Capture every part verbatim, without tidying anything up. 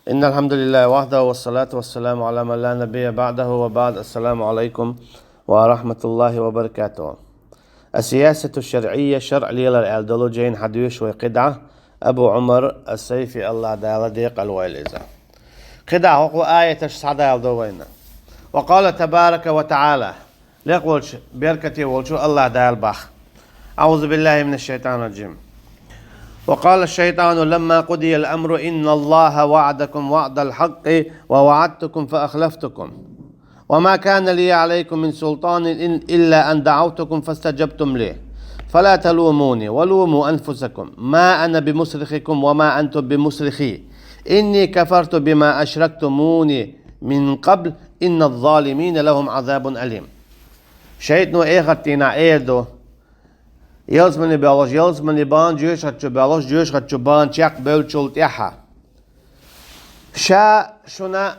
إن الحمد لله وحده والصلاة والسلام على من لا نبي بعده وبعد. السلام عليكم ورحمة الله وبركاته. السياسة الشرعية, шарӀ лелар аьлла долу жайна хьадоьшу вай кхидӀа Абу Ӏумар ас-Сайфи, АллахӀ Дала декъала войла иза. КхидӀа хӀокху аяташ схьадалдо вайна. وقال تبارك وتعالى, лекха волчу, беркате волчу АллахӀ Дала боху. أعوذ بالله من الشيطان الرجيم. وقال الشيطان لما قضي الأمر إن الله وعدكم وعد الحق ووعدتكم فأخلفتكم وما كان لي عليكم من سلطان إن إلا أن دعوتكم فاستجبتم لي فلا تلوموني ولوموا أنفسكم ما أنا بمصرخكم وما أنتم بمصرخي إني كفرت بما أشركتموني من قبل إن الظالمين لهم عذاب أليم. ШайтӀано эхарт дийнахь эр ду, ялсамане боьлхуш ялсамане бахна, жоьжахати чу боьлхуш жоьжахати чу бахна чекхбевллачул тӀаьхьа: «Ша шуна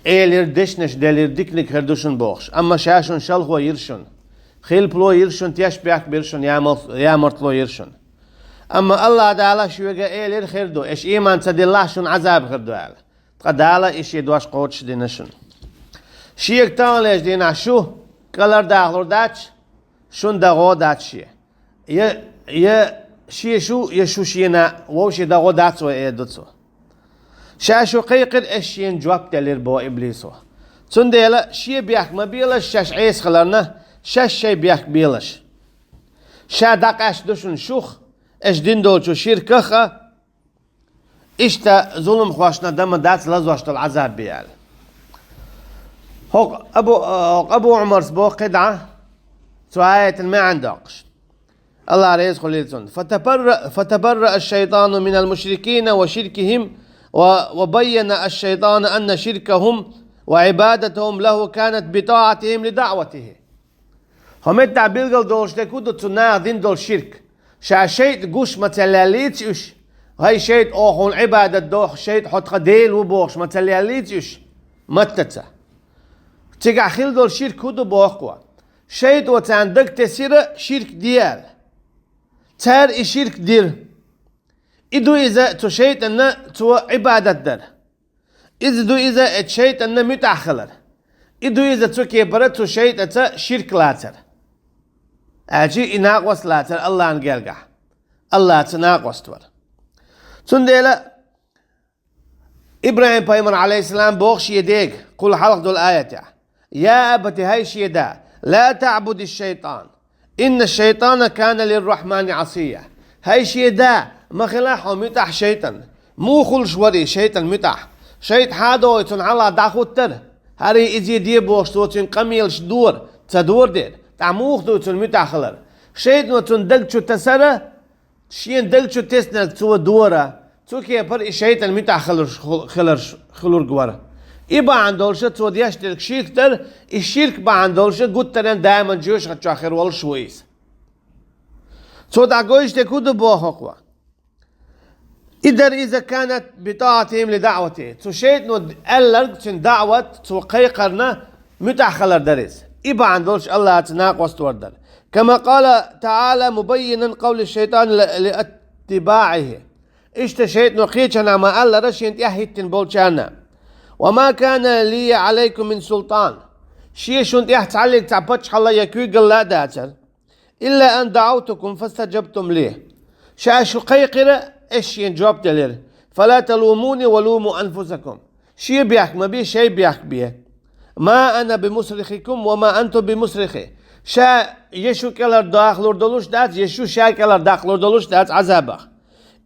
элира, дешнаш делира, диканиг хир ду шуна бохуш, амма ша шуна шалхо йира шуна, хилпало йира шуна, тешнабехк бира шуна, ямал-, ямартло йира шуна. Амма АллахӀ Дала шуьга элира хир ду, аша ийман ца диллахь, шуна Ӏазаб хир ду», – аьлла. Ткъа Дала и шен дош кхочушдина шуна. Шега таханлерчу дийнахь шу кӀалхардахалур дац, шуна дагӀо дац шен. Я, я шен шу, я шу шена, вовшийн дагӀо дац вай, эр ду цо. Ша шу кхайкхира, аша шена жоп делира, боху иблисо. Цундела шен бехк ма белаш шаьш Ӏеса хиларна, шаьш шайн бехк белаш. Ша дӀакъаьсташ ду шуна шух, аша дина долчу ширках а, иштта зуламхошна дан ма дац лазош долу Ӏазаб бе аьлла. ХӀокху Абу, хӀокху Абу Ӏумарс боху кхидӀа, цу аятан маьӀна доккхуш. АллахӀ реза хуьлийла цунна. فتبرأ، فتبرأ الشيطان من المشركين وشركهم، و، وبين الشيطان أن شركهم وعبادتهم له كانت بطاعتهم لدعوته. ХӀокху меттехь билгал долуш дерг хӀун ду цу наха дина долу ширк? Ша шайтӀа гуш ма ца леллийца уьш, хӀай шайтӀа, оха хьуна Ӏибадат доху, шайтӀа, хьо тхан дела ву бохуш ма ца леллийца уьш маттаца. Цигахь хилла долу ширк хӀун ду боху кхо? ШайтӀо царна дага тесира ширк де аьлла. Цара и ширк дира. И ду иза цу шайтӀанна цо Ӏибадат дар. Иза ду иза эцу шайтӀанна муьтӀахь хилар. И ду иза цу кепара цу шайтӀаца ширк лацар. Аьлча и накъост лацар АллахӀна гергахь. АллахӀца накъост вар. Цундела ИбрахӀим-пайхамар, Ӏалайхиссалам, боху шен дега, кхул хьалха долу аятехь: «Я абати, хӀай шен да, ла таъбуди шайтан, инна шайтана кана лиррахмани Ӏасия». ХӀай шен да, ма хилахь хьо муьтӀахь шайтӀанна. Муха хуьлуш вара и шайтӀанна муьтӀахь? ШайтӀа хьадогӀий цунна хьалха дӀахӀуттара. ХӀара иза де бохуш цо цуьнга къамелаш дора, ца дора дера. ТӀаккха муха ду цунна муьтӀахь хилар? ШайтӀано цунна даг чу тасара, шена даг чу теснарг цо дора, цу кепара и шайтӀанна муьтӀахь хиларш, хиларш, хилург вара. И бахьана долуша цо деш дерг ширк дара, и ширк бахьана долуша гуттаренна даиман жоьжахати чохь хир волуш ву иза. Цо дӀагойуш дерг хӀун ду боху кхо? И дара иза канат битаатихим ли даъвати. Цу шайтӀано аьлларг, цуьнан даъват, цо кхайкхарна муьтӀахь хилар дара иза. И бахьана долуш АллахӀца накъост вар дара. Кама къала таъала мубаййинан къавли шайтӀани ли, ли аттибаъихи. Иштта шайтӀано кхечанхьа ма-аллара шена тӀаьхьахӀиттина болчарна: «Ва ма кана лия Ӏалайкум мин султан». Шен шуна тӀехь цхьаллиг цхьа паччахьалла я куьйгалла а дацара. «Илла ан даъавтукум фастаджабтум ли». Ша шу кхайкхира, ас шена жоп делира. «Фала талумуни ва луму анфусакум». Шен бехк ма бе, шайн бехк бе. «Ма ана бимусрихикум ва ма антум бимусрихи». Ша я шу кӀелхьардахалур долуш дац, я шу ша кӀелхьардаккхалур долуш дац Ӏазабах.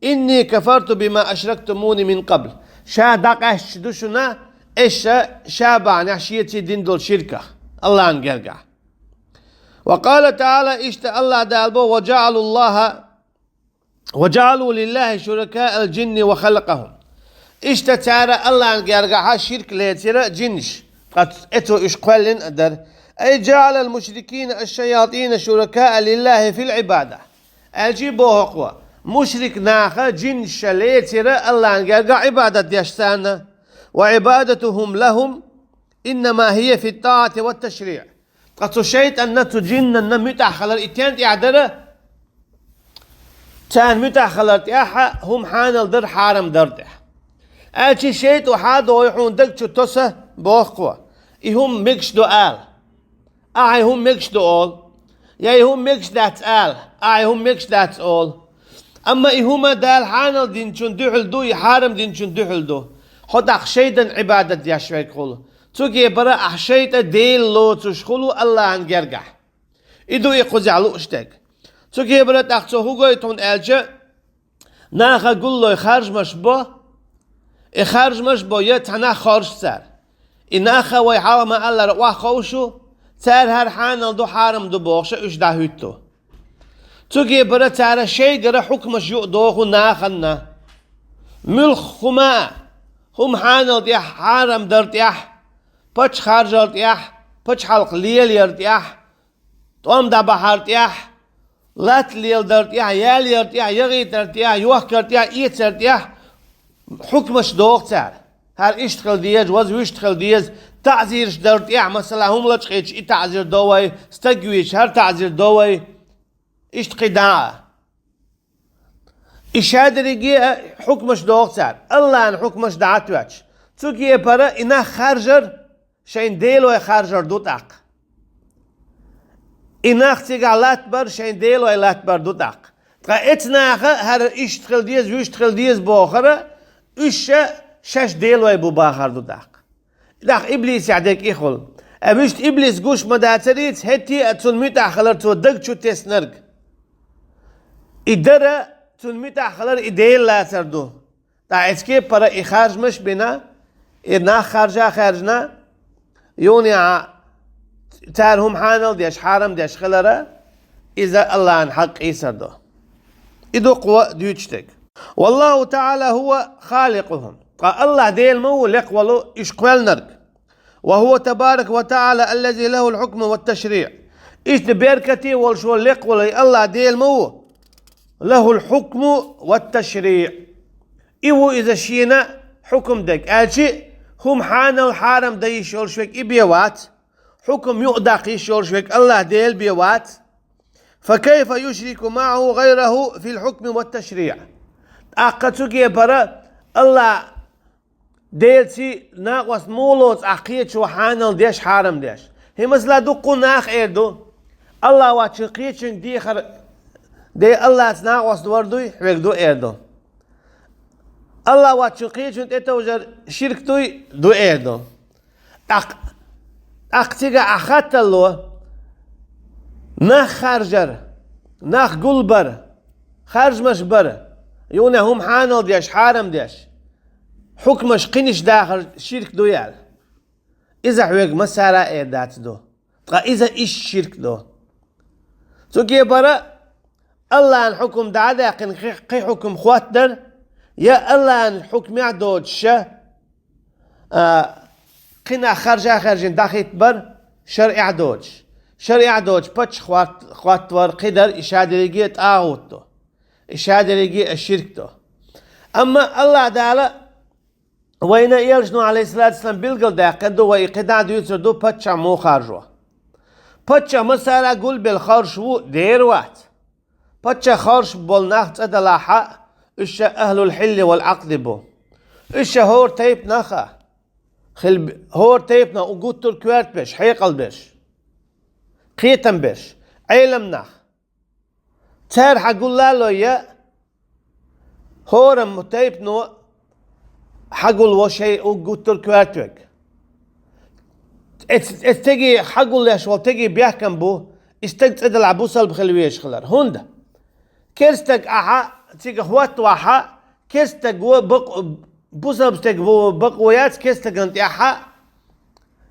«Инни кафарту бима ашрактумуни мин къабл». Ша дӀакъаьсташ ду шуна, ас ша, ша бахьанехь шеца дина долу ширках, АллахӀна гергахь. Ва къала таъала, иштта АллахӀ Дала бо: «Ва джаъалуллаха, ва джаъалу лиллахи шуракаал джинни ва халакахум». Иштта цара АллахӀна гергахьа ширк лецира джиннаш, ткъа эцо уьш кхоьллина а дара. «Ай джаъалал мушрикина аш-шаятина шуракаа лиллахи фил Ӏибада». Аьлча боху кхо: мушрик наха джиннаш лецира АллахӀна гергахь Ӏибадат деш царна. «Ва Ӏибадатухум лахум иннама хия фит таъати ват ташриъ». Ткъа цу шайтӀанна, цу джиннанна муьтӀахь хилар и тен тӀехь дара? Царна муьтӀахь хилар тӀехь хӀума хьанал дар, хьарам дар тӀехь. Аьлча шайтӀа хьадой хьуна даг чу тоса, боху кхо, и хӀума мегаш ду ала. Ахьа и хӀума мегаш ду олу. Я и хӀума мегаш дац ала. Ахьа и хӀума мегаш дац олу. Амма и хӀума Дала хьанал динчун дуьхьал ду, и хьарам динчун дуьхьал ду. Хьо тӀаккха шайтӀан Ӏибадат деш верг хуьлу. Цу кепара ахь шайтӀа Дела лоцуш хуьлу Аллахьан гергахь. И ду и кхузахь лууш дерг. Цу кепара тӀаккха цо хӀун гойту хьуна аьлча, наха гуллой харжамаш бо, и харжамаш бо я цхьа нах хоржу цара. И наха вай хьалха ма-аллара охьаховшу, цара хӀара хьанал ду, хьарам ду бохуша уьш дӀахӀуьтту. Цу кепара цара шайгара хьукмаш юа доху нахана. Муьлхха хӀума, хӀума хьанал тӀехь, хьарам дар тӀехь, паччахь харжар тӀехь, пачхьалкх лелаяр тӀехь, тӀом дӀабахьар тӀехь, латта леладар тӀехь, ял яр тӀехь, ягӀийтар тӀехь, йохкар тӀехь, эцар тӀехь хьукмаш доху цара. ХӀара иштта хила деза, ваза вуьшта хила деза, таӀзираш дар тӀехь, масала, хӀума лачкъийча и таӀзир до вай, стаг вийча хӀара таӀзир до вай, иштта кхин дӀа а. И шадерриге а хьукмаш доху цара, Аллахьан хьукмаш дӀа а тоьттуш. Цу кепара и нах харжар, шайн делой харжар ду тӀаккха. И нах цигахь латтабар шайн делой латтабар ду тӀаккха. Ткъа эцу наха хӀара иштта хила деза, вуьшта хила деза бохура, уьш ша шаьш делой бу бахар ду тӀаккха. ТӀаккха иблисехь дерг и хуьлу. Ткъа вуьшта иблис гуш ма дацарица, хӀетте а цунна муьтӀахь хилар цо даг чу теснарг. И дара цунна муьтӀахь хилар и Дела лацар ду. ТӀаккха эцу кепара и харжамаш бина, и нах харжа а хаьржина, юха а цара хӀума хьанал деш, хьарам деш хилара, иза Аллахьан хьакъ къийсар ду. И ду кхо дуьйцуш дерг. والله تعالى هو خالقهم. Ткъа Аллахь Дела ма ву лекха волу уьш кхоьллинарг. وهو تبارك وتعالى الذي له الحكم والتشريع. Иштта беркате волуш волу лекха волу и Аллахь Дела ма ву. له الحكم والتشريع. И ву иза шена хьукам дерг. Аьлча, хӀума хьанал хьарам дан йиш йолуш верг и бен вац. Хьукам юкъадаккха йиш йолуш верг Аллахь Дела бен вац. فكيف يشرك معه غيره في الحكم والتشريع. ТӀаккха цу кепара Аллахь Делаций накъост муха лоцу ахь кхечо хьанал деш, хьарам деш? ХӀинца масала дуккха нах эр ду, Аллахь воцчун кхечуьнга дехар де Аллахьца накъост вар дуй, хьоьга ду эр ду. Аллахь воцчун кхечун тӀетовжар ширк дуй, ду эр ду. ТӀаккха, тӀаккха цигахь ахь хатталло, нах харжар, нах гулбар, харжамаш бар, юха а хӀума хьанал деш, хьарам деш, хьукмаш кхиниш дахар ширк ду аьлла. Иза хьоьга массара а эр дац ду. Ткъа иза иштта ширк ду. Цу кепара Аллахьан хьукам дӀа а даьккхина кхин, кхин хьукам хӀоттадар, я Аллахьан хьукмехь доцуш ша, а, кхин нах харжа а хаьржина дӀахӀиттабар, шарӀехь доцуш. ШарӀехь доцуш паччахь хӀотт-, хӀоттавар, кхин дар, и шадерриге а тӀагӀут ду. И шадерриге а ширк ду. Амма Аллахь Дала вайна элчано, Ӏалайхиссалату вассалам, билгалдаьккхина ду, вай и кхидӀа а дуьйцур ду, паччахь муха харжо. Паччахь массара а гулбелла харжаш ву, дера вац. Паччахь харжаш болу нах цӀа далахь а, уьш ша ахьлул хьилли вал Ӏакъди бу. Уьш ша хӀора тайпанах а, хила б-, хӀора тайпанах у гуттар а коьрта берш, хьекъал берш, кхетам берш, Ӏелам нах. Цара хьагуллалой я, хӀораммо тайпано хьагулло шайн уггар гуттар а коьртаниг. Эц-, эцу стеге хьагуллеш волу стеган бехкам бу, и стаг цӀа делахь бусалба хила везаш хилар. ХӀунда? Керста стаг ахьа цига хӀоттавахь а, керста стаг ву бакъ-, бусалба стаг ву бакъо яц керста стагана тӀехь а,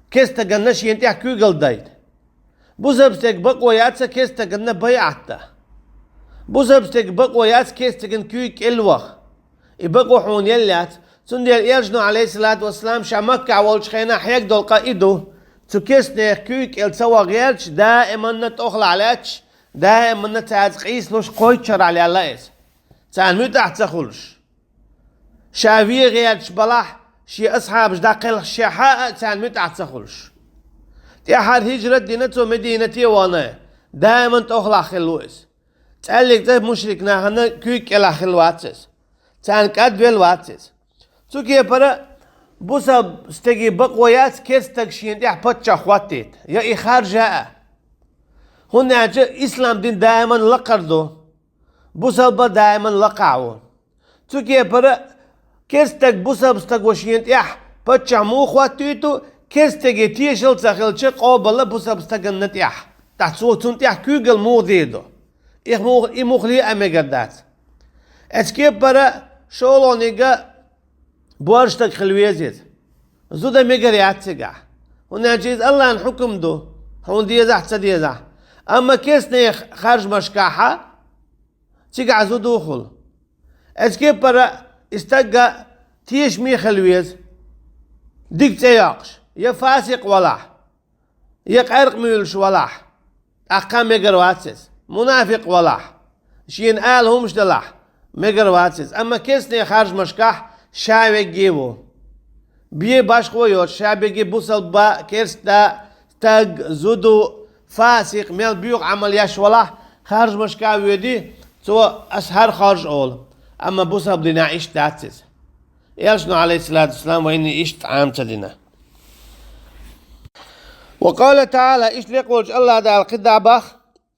керста стаганна шена тӀехь куьйгалла дайта. Бусалба стеган бакъо яц керста стаганна байӀат дан. Бусалба стеган бакъо яц керста стеган куьйга кӀел ваха. И бакъо хьуна елла яц. Цундела элчано, Ӏалайхиссалату вассалам, ша Маккахь волчу хенахь хьегна долу къа и ду. Цу керстанех куьйга кӀел ца ваха гӀерташ, даиманна тӀохлахь лаьтташ, даиманна цаьрца къийсалуш кхойтта шарахь лелла иза. Царна муьтӀахь ца хуьлуш. Ша вен гӀерташ балахь, шен асхьабаш дӀакхелхашехь а царна муьтӀахь ца хуьлуш. ТӀаьхьара хӀижрат дина цо Мединате а вахана, даиман тӀохлахь хилла ву иза. ЦӀаьллиг цӀа мушрик нахана куьйга кӀелахь хилла вац иза. Царна кӀадвелла вац иза. Цу кепара бусалба стеге бакъо яц керста стаг шена тӀехь паччахь хӀоттийта, я и харжа а. ХӀунда аьлча ислам дин даиман лакхара ду, бусалба даиман лакхахь ву. Цу кепара керста стаг бусалба стаго шена тӀехь паччахь муха хӀоттуьйту, керста стеге тешал ца хилча, къобал а бусалба стагана тӀехь. ТӀаккха цо цунна тӀехь куьйгалла муха дийр ду? Их муха, и муха ле а мегар дац. Эцу кепара шолгӀаниг а боьрша стаг хила веза иза. Зуда мегар яц цигахь. ХӀунда аьлча иза Аллахьан хьукам ду, хьуна дезахь а, ца дезахь а. Амма керстаний харжамашкахь цигахь зуда хул. Эцу кепара и стаг а тешаме хила веза, дика цӀе йоккхуш, я фасикъ валахь, я къаьркъа муьйлуш валахь, тӀаккха мегар вац иза. Мунафикъ валахь, шена ала хӀумаш далахь, мегар вац иза. Амма керстаний харжамашкахь ша верг а ву, бе башхо а йоцуш, ша берриге бусалба, керста, стаг, зуда, фасикъ, мел боьха Ӏамал еш валахь, харжамашка а воьдий, цо: «Ас хӀара харжа», — олу. Амма бусалба динехь иштта дац иза. Элчано, Ӏалайхиссалату вассалам, вайна иштта Ӏама ца дина. وقال تعالى, иштта лекха волчу Аллахь Дала кхидӀа боху: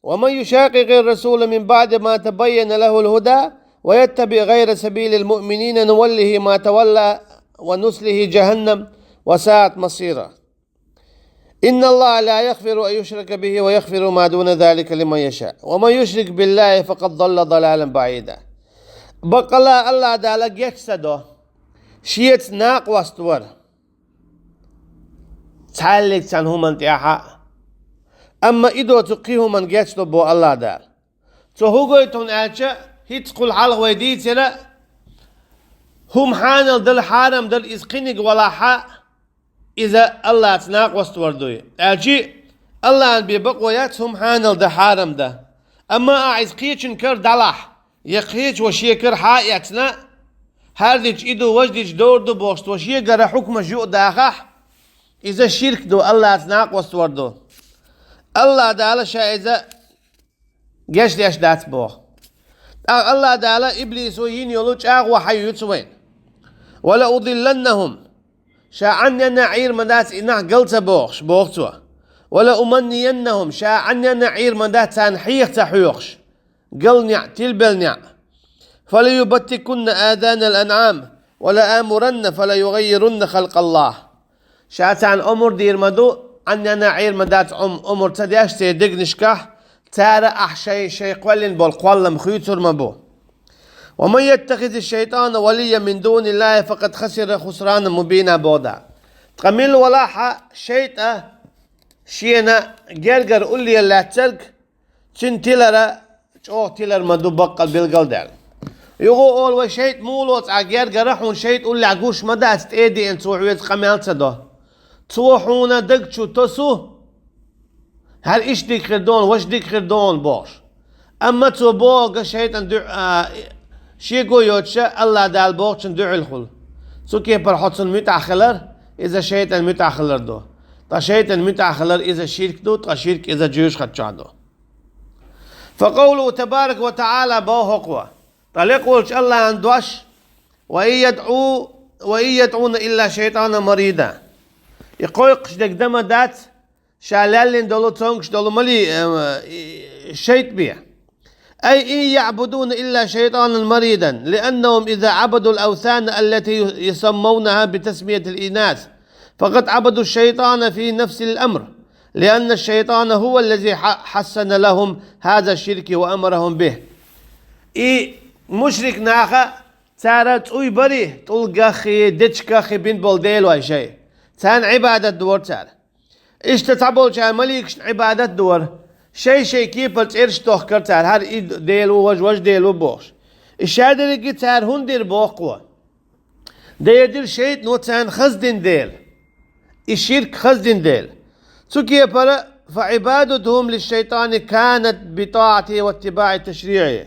«ومن يشاقق الرسول من بعد ما تبين له الهدى ويتبع غير سبيل المؤمنين نوله ما تولى ونصله جهنم وساءت مصيرا. إن الله لا يغفر أن يشرك به ويغفر ما دون ذلك لمن يشاء ومن يشرك بالله فقد ضل ضلالا بعيدا». Баккъалла Аллахь Дала гечдо Шеца накъост вар цхьаьллиг цхьана хӀуманна тӀехь а, амма и доцу кхин хӀуманна гечдо боху Аллахь Дала. Цо хӀун гойту хьуна аьлча, хӀинца кхул хьалха вай дийцира, хӀума хьанал дала, хьарам дала иза кхиниг валахь а, иза Аллахьца накъост вар дуй. Аьлчи, Аллахьан бен бакъо яц хӀума хьанал дан, хьарам дан. Амма ахь иза кхечун кара далахь, я кхечо шен кара хьа а эцна, хӀара дича и ду, важа дича дора ду бохуш, цо шегара хьукмаш юа дахахь, иза ширк ду, Аллахьца накъост вар ду. Аллахь Дала ша иза гечдеш дац боху. ТӀаккха Аллахь Дала иблисо йина йолу чӀагӀо хьан юьйцу вайна: «ولأضلنهم», ша Ӏанненна Ӏийр ма дац и нах гал ца бохуш, боху цо. «ولأمنينهم», ша Ӏанненна Ӏийр ма дац царна хьеха ца хьоьхуш, гал неӀ, тилбелла неӀ. «فليبتكن آذان الأنعام ولآمرن فليغيرن خلق الله». Ша царна омра дийр ма ду, Ӏанненна Ӏийр ма дац ом-, омра ца деш церан дегнашкахь, цара ахь шайн, шайн кхоьллина болу кхоллам хуьйцур ма бу. «ومن يتخذ الشيطان وليا من دون الله فقد خسر خسرانا مبينا», боху Дала. Ткъа милла валахь а шайтӀа шена гергара уллера лаьцнарг, цуьнан тилар чӀогӀа тилар ма ду, баккъал билгал а даьлла. Юха олу вай: шайтӀа муха лоцу ахь гергара, хьуна шайтӀа уллехь гуш ма дац, тӀе а деана цо хьоьца къамел ца до. Цо хьуна даг чу тосу, хӀара иштта дика хир ду хьуна, ваша дика хир ду хьуна бохуш. Амма цо бохург шайтӀан дуьхьа, а, шега йоцуша Аллахь Дала бохучун дуьхьал хуьлу. Цу кепара хьо цунна муьтӀахь хилар, иза шайтӀан муьтӀахь хилар ду. Ткъа шайтӀан муьтӀахь хилар иза ширк ду, ткъа ширк иза жоьжахати чохь ду. فقوله تبارك وتعالى, боху хӀокхо, ткъа лекха волчу Аллахьан дош: «وإن يدعو، وإن يدعون إلا شيطانا مريدا». И кхойкхуш дерг дан ма дац ша лаьллина долу, цомгуш долу мали-, э, шайтӀа бен. «أي إن يعبدون إلا شيطانا مريدا، لأنهم إذا عبدوا الأوثان التي يسمونها بتسمية الإناث، فقد عبدوا الشيطان في نفس الأمر، لأن الشيطان هو الذي ح-، حسن لهم هذا الشرك وأمرهم به». И мушрик наха цара цӀуй бари, тӀулгаххи, дечигаххи бина болу делой шайн. Царна Ӏибадат дора цара. Иштта цхьаболчара маликашна Ӏибадат дора. Шай-шай кепара цӀераш тохкара цара, хӀара и дела ву, важа, важа дела ву бохуш. И шадерриге цара хӀунда дира боху? Дера дира шайтӀано царна хаза дина дела. И ширк хаза дина дела. Цу кепара: «فعبادتهم للشيطان كانت بطاعته واتباع تشريعه».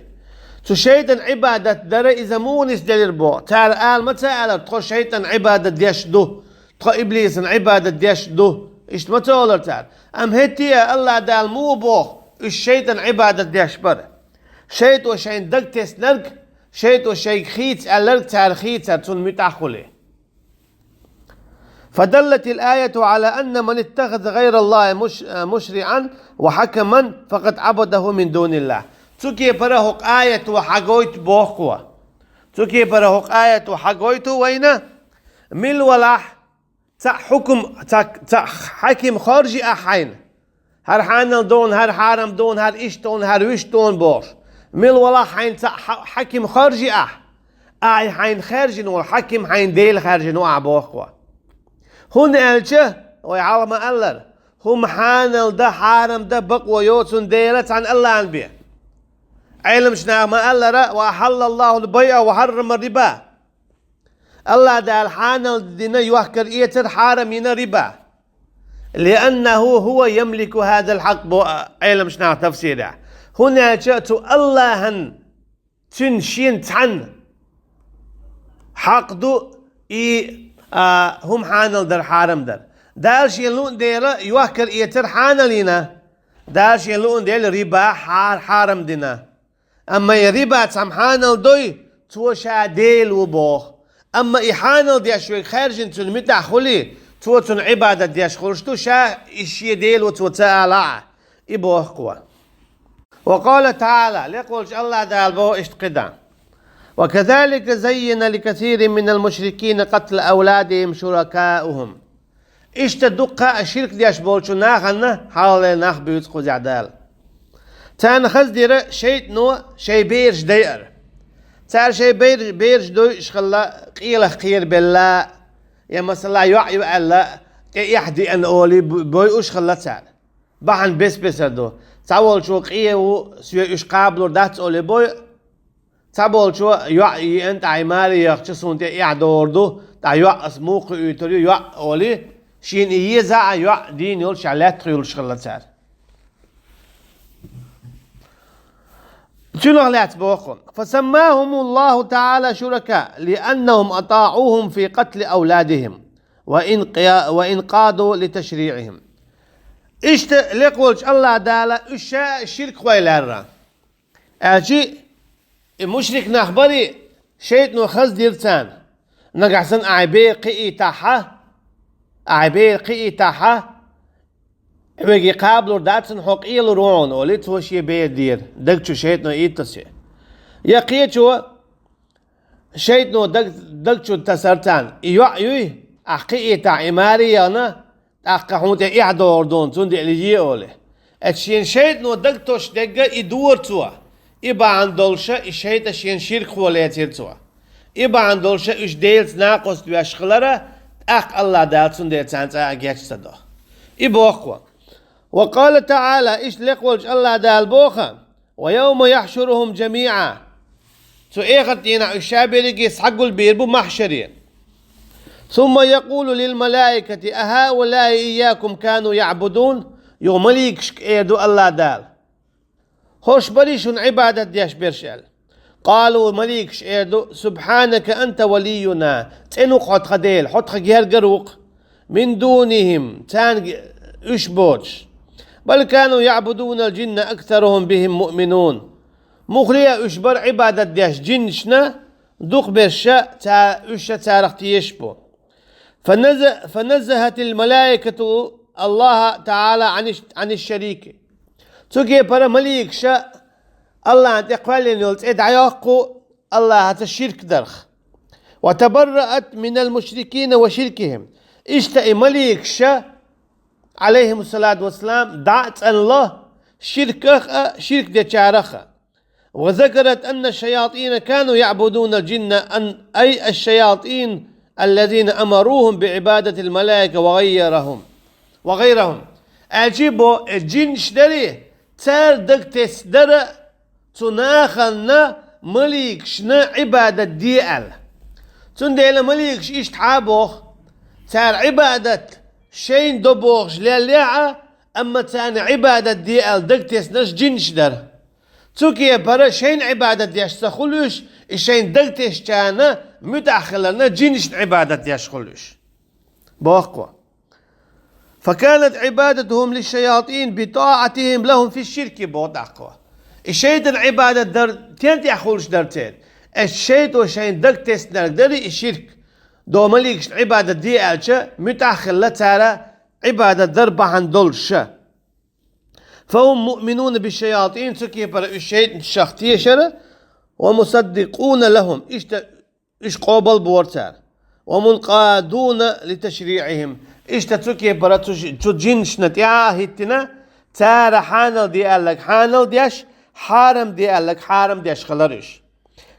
Цу шайтӀан Ӏибадат дара иза муха нисделира боху? Цара ала ма ца алара: «Тхо шайтӀан Ӏибадат деш ду, тхо иблисан Ӏибадат деш ду». Иштта ма ца олара цара. Амма хӀетте а Аллахь Дала муха боху, уьш шайтӀан Ӏибадат деш бара? ШайтӀо шайна даг теснарг, шайтӀо шайга хийца аьлларг цара хийцара, цунна муьтӀахь хуьлий. فدلت الآية على أن من اتخذ غير الله مش-، مشرعا وحكما فقد عبده من دون الله. Цу кепара хӀокху аято хьагойту боху кхо. Цу кепара хӀокху аято хьагойту вайна, мила валахь, цхьаъ хьукум, цхьаъ, цхьаъ хьаким хоржий ахь хьайна. ХӀара хьанал дона, хӀара хьарам дона, хӀара иштта дона, хӀара вуьшта дона бохуш. Мила валахь хьайна цхьаъ хьа-, хьаким хоржий ахь. Ахь хьайна хаьржина волу хьаким хьайна Дела хаьржина ву ахь боху кхо. ХӀунда аьлча, вай хьалха ма-аллара, хӀума хьанал дан, хьарам дан бакъо йоцун Дела цхьана Аллахьна бен. Ӏеламчу наха ма-аллара, ва ахьаллаллаху аль-байъа ва хьаррама ар-риба. Аллахь Дала хьанал дина, йохкар эцар, хьарам йина риба. «Лианнаху хӀува ямлику хӀазал хьакъ», бо Ӏеламчу наха тафсирехь. ХӀунда аьлча цу Аллахьан, цуьнан шен цхьанна хьакъ ду и, а, хӀума хьанал дар, хьарам дар. Дала шен луъун дела йохкар эцар хьанал йина. Дала шен луъун дела риба хьар-, хьарам дина. Амма и риба цхьамма хьанал дой, цо ша Дела ву боху. Амма и хьанал деш верг хаьржина цунна муьтӀахь хуьлий, цо цунна Ӏибадат деш хуьлуш ду, ша и шен Дела ву цо ца алахь а, и боху кхо. Ва къала таӀала, лекха волчу Аллахь Дала боху иштта кхидӀа: «Ва казалика заййина ликасирин минал мушрикина къатла авладихим шуракаухум». Иштта дуккха а ширк деш болчу нахана хьалхалера нах буьйцу кхузахь Дала. Царна хаза дира шайтӀано шайн бераш дайар. Цара шайн бер-, бераш дойуш хилла, къелах кхерабелла, я, масала, йоӀ ю аьлла, тӀе эхь деана олий бу-, бойуш хилла цара. Бахьана бес-бесар ду. Цхьаволчо къе ву, соьга уьш кхабалур дац олий бойу, цхьаболчо йоӀ еана, тӀаккха и маре яхча, суна тӀе эхь догӀур ду, тӀаккха йоӀ ас муха кхуьуьйтур ю, йоӀ олий, шена и еза а, йоӀ дийна йолуш а лаьттах юьллуш хилла цара. Цунах лаьцна боху: «Фасаммахумуллаху таӀала шурака, лианнахум атаӀухум фи къатли авладихим, ва инкъа-, ва инкъаду ли ташриӀихим». Иштта лекха волчу Аллахь Дала уьш ша а ширкхой лаьрра. Аьлчи, и мушрик нах барий, шайтӀано хаза дира царна. Нагахь санна ахь бер кхиийтахьа, ахь бер кхиийтахьа, хьоьга кхабалур дац хьуна, хьо къелур ву хьуна, олий, цо шен бер дера, даг чу шайтӀано иттасе. Я кхечо, шайтӀано даг, даг чу тасар царна: и йоӀ юй, ахь кхиийтахь, и маре яхна, тӀаккха хьуна тӀе эхь догӀур ду хьуна, цундела е олий. Эцу шен шайтӀано даг тосуш дегга и дора цо. И бахьана долуша и шайтӀа шен ширкхо лецира цо. И бахьана долуша уьш Делаца накъост веш хилара, тӀаккха Аллахь Дала цундела царна цкъа а геч ца до. И боху кхо. Ва къала таӀала, иштта лекха волчу Аллахь Дала боху: «Ва явма яхьшурухум жамиӀа». Цу эхарт дийнахь уьш ша берриге схьагулбийр бу махьшаре. «Сумма якъулу лил малаикати: а хӀаулаи ийякум кану яӀбудун?» Юха маликашка эр ду Аллахь Дала: «ХӀорш барий шуна Ӏибадат деш берш?» аьлла. Къалу, маликаш эр ду: «Субхьанака анта валийюна», цӀена ву-кх хьо тхан Дела, хьо тхан гергара ву-кх. «Мин дунихим», царна уьш боцуш. «Бал кану яӀбудунал жинна аксарухум бихим муъминун». Муххале а уьш бара Ӏибадат деш жинашна, дукхаберша ца-, уьш царах тешаш бу. «Фаназа-, фаназзахатил малаикату Аллаха таӀала Ӏаниш-, Ӏаниш шарики». Цу кепара маликаша Аллахьна тӀе кхоьллина йолу цӀе дӀайоккху Аллахьаца ширк дарх. «Ва табарраат минал мушрикина ва ширкихим». Иштта и маликаша, Ӏалайхимуссалату вассалам, дӀа а цӀанло ширках а, ширк дечарах а. «Ва закарат анна шаятина кану яӀбудунал жинна ан-, ай аш-шаятин аллазина амарухум би Ӏибадатил малаика ва гайрахум». Ва гайрахум. Аьлчи бо, э, жинаш дарий, цара даг тесна дара цу нахана маликашна Ӏибадат де аьлла. Цундела маликаш иштта хьа боху, цара Ӏибадат шайна до бохуш леллехь а, амма царна Ӏибадат де аьлла даг теснарш жинаш дара. Цу кепара шайна Ӏибадат деш ца хуьлуш, и шайна даг тесначарна муьтӀахь хиларна жинашна Ӏибадат деш хуьлуш. Боху кхо. «Факанат Ӏибадатухум лишшаятин битаӀатихим лахум фи ширки», боху тӀаккха кхо. И шайтӀан Ӏибадат дар тен тӀехь хуьлуш дара церан? Эс шайтӀо шайна даг теснарг дарий и ширк? Догӏа маликашта Ӏибадат де аьлча, муьтӏахь хилла цара Ӏибадат дар бахьана долуш ша. فهم مؤمنون بالشياطين, цу кепара уьш шайтӏанашах тешара, ومصدقون لهم, иштта уьш къобал бора цара, ومنقادون لتشريعهم, иштта цу кепара цу, цу жинашна тӏехьа а хӏиттина, цара хьанал де аьлларг хьанал деш, хьарам де аьлларг хьарам деш хилар уьш.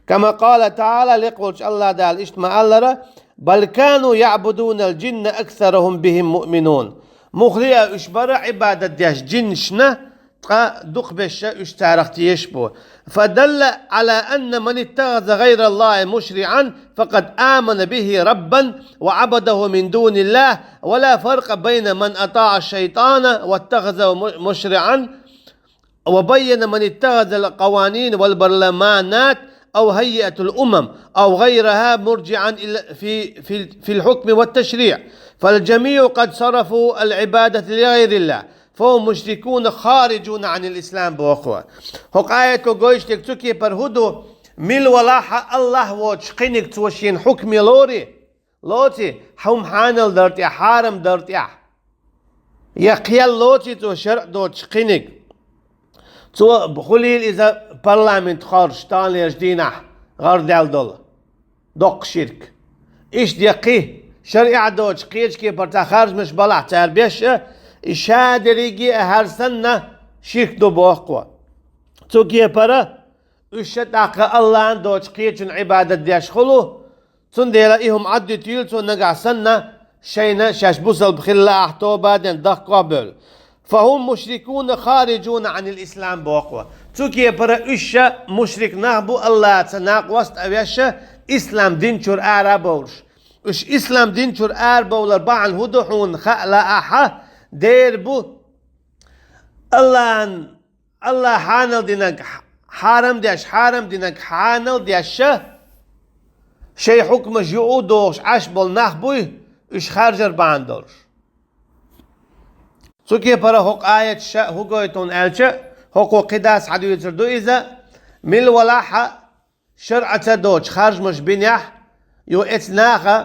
كما قال تعالى, лекха волчу Аллах Дала иштта ма-аллара: بل كانوا يعبدون الجن أكثرهم بهم مؤمنون. Муххале а уьш бара Ӏибадат деш жинашна, ткъа дукхахберш уьш царах тешаш бу. فدل على أن من اتخذ غير الله مشرعا فقد آمن به ربا وعبده من دون الله، ولا فرق بين من أطاع الشيطان واتخذه مشرعا، وبين من اتخذ القوانين والبرلمانات أو هيئة الأمم أو غيرها مرجعا إلى، في، في، في الحكم والتشريع، فالجميع قد صرفوا العبادة لغير الله، فهم مشركون خارجون عن الإسلام, боху. ХӀокху аято гойтуш дерг цу кепара хӀун ду? Мила валахь а Аллах воцуш кхиниг цо шена хьукме лорий, лоций, хьума хьанал дар тӀехь, хьарам дар тӀехь, я кхел лоций цо шаръ доцуш кхиниг. Цо хуьлийла иза парламент хоржуш, таханлерчу дийнахь гӀардаьлла долу доккха ширк. Иштта я кхин, шаръ доцуш кхечу кепара цхьа харжамаш балахь цара беш а, и ша дерриге а хӀара санна ширк ду боху. Цу кепара уьш ша тӀаккха Аллахьан доцу кхечун Ӏибадат деш хуьлу, цундела и хӀума Ӏаддуьтийла цо нагахь санна, шайна шаьш бусалба хилла ахь тоба а дина, даккхох а бевлла. فهم مشركون خارجون عن الإسلام боху. Цу кепара уьш ша мушрик нах бу, Аллаца накъост а веш а, ислам дин чуьра ара а бовлуш. Уьш ислам дин чуьра ара бовлар бахьана хӀун ду хьуна хаала ахьа, дера бу Аллахьан Аллах хьанал динарг хьарам деш, хьарам динарг хьанал деш а, шайн хьукмаш юкъа а дохуш Ӏаш болу нах буй, уьш харжар бахьана долуш. Цу кепара хӀокху аяташа хӀун гойту аьлча, хӀокхо кхидӀа схьадуьйцур ду иза, мила валахь а шаръ ца доцуш харжамаш бинехь, ю эцу наха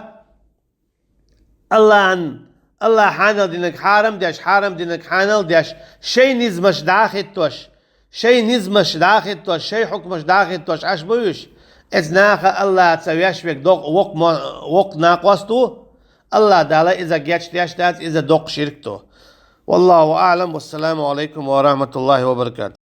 Аллахьан, Аллах хьанал динарг хьарам деш, хьарам динарг хьанал деш, шайн низамаш дӀа а хӀиттош, шайн низамаш дӀа а хӀиттош, шайн хьукмаш дӀа а хӀиттош Ӏаш буй уьш? Эцу наха Аллаца веш верг докъ-, воккха мо-, воккха накъост ву, Аллах Дала иза гечдеш дац, иза доккха ширк ду. والله أعلم، والسلام عليكم ورحمة الله وبركاته.